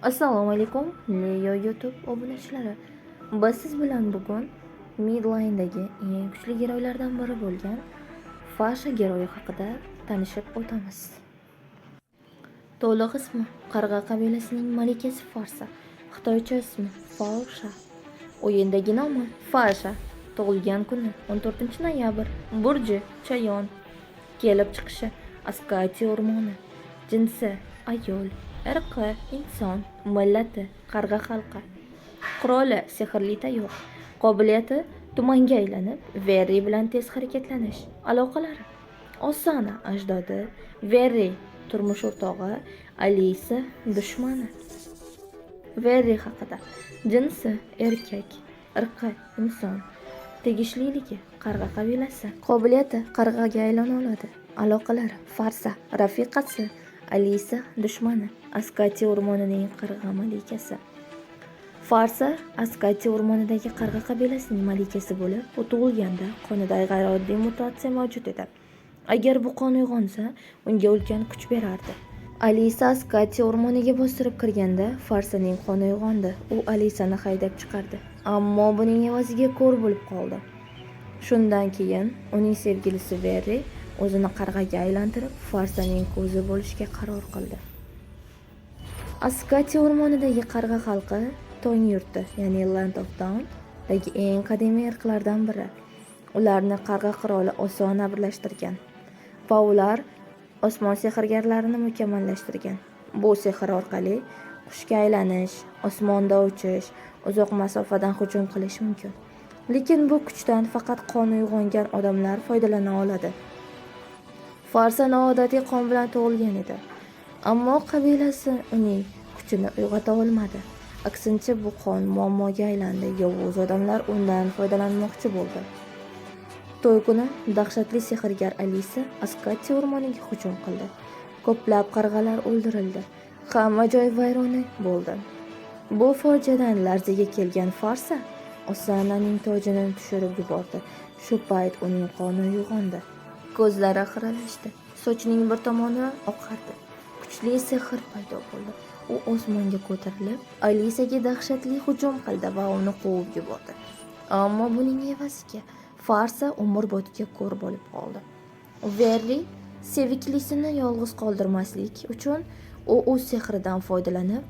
Assalomu alaykum, Leo YouTube obunachilari. Biz siz bilan bugun midlinedagi eng kuchli geroylardan biri bo'lgan Fasha geroyi haqida tanishib o'tamiz. To'liq ismi Qarg'a qabilasining malikasi Farsa, xitoycha ismi Faosha. O'yindagi nomi Fasha. Tug'ilgan kuni 14 noyabr, burji Chayon. Kelib chiqishi Askati o'rmoni. Jinsi ayol, irqi inson, millati qarg'a xalqi. Quroli sehrli tayoq. Qobiliyati tumanga aylanib, Verri bilan tez harakatlanish. Aloqalari: Osana ajdodi, Verri turmush o'rtog'i, Alisa dushmani. Verri haqida: jinsi erkak, irqi inson, tegishliligi qarg'a qabilasi. Qobiliyati qarg'aga aylana oladi. Aloqalari: Farsa rafiqasi, Alisa dushmani, Askati o'rmonining qarg'a malikasi. Farsa Askati o'rmonidagi qarg'a qabilasining malikasi bo'lib, u tug'ilganda qonida g'ayrioddiy mutatsiya mavjud edi. Agar bu qon uyg'onsa, unga ulkan kuch berardi. Alisa Askati o'rmoniga bostirib kirganda Farsaning qoni uyg'ondi. U Alisani haydab chiqardi, ammo buning evaziga ko'r bo'lib qoldi. Shundan keyin uning sevgilisi Verri o'zini qarg'aga aylantirib, Farsaning ko'zi bo'lishga qaror qildi. Askati o'rmonidagi qarg'a xalqi Tong yurti, ya'ni Land of Dawn dagi eng qadimiy irqlardan biri. Ularni qarg'a qiroli Osona birlashtirgan va ular osmon sehrgarlarini mukammallashtirgan. Bu sehr orqali qushga aylanish, osmonda uchish, uzoq masofadan hujum qilish mumkin. Lekin bu kuchdan faqat qoni uyg'ongan odamlar foydalana oladi. Farsa noodatiy qon bilan tug'ilgan edi. Ammo qabilasi uning kuchini uyg'ota olmadi. Aksincha, bu qon muammoga aylandi. Yovuz odamlar undan foydalanmoqchi bo'ldi. To'y kuni dahshatli sehrgar Alisa Askati o'rmoniga hujum qildi. Ko'plab qarg'alar o'ldirildi. Hamma joy vayrona bo'ldi. Bu fojiadan larzaga kelgan Farsa Osananing tojini tushirib yubordi. Shu payt uning qoni uyg'ondi. Ko'zlari xiralashdi. Sochining bir tomoni oqardi. Kuchli sehr paydo bo'ldi. U osmonga ko'tarilib, Alisaga dahshatli hujum qildi va uni quvib yubordi. Ammo buning evaziga Farsa umrbodga ko'r bo'lib qoldi. Verri seviklisini yolg'iz qoldirmaslik uchun u o'z sehridan foydalanib,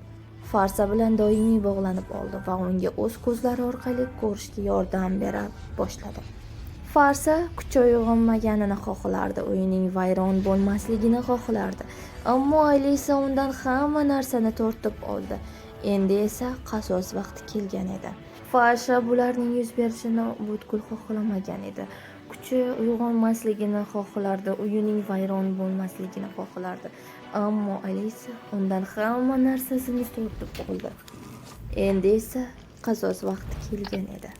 Farsa bilan doimiy bog'lanib oldi va unga o'z ko'zlari orqali ko'rishga yordam bera boshladi. Farsa kuchi uyg'onmaganini xohlardi, uyining vayron bo'lmasligini xohlardi. Ammo Alisa undan hamma narsani tortib oldi. Endi esa qasos vaqti kelgan edi. Fasha bularning yuz berishini butkul xohlamagan edi. Kuchi uyg'onmasligini xohlardi, uyining vayron bo'lmasligini xohlardi. Ammo Alisa undan hamma narsasini tortib oldi. Endi esa qasos vaqti kelgan edi.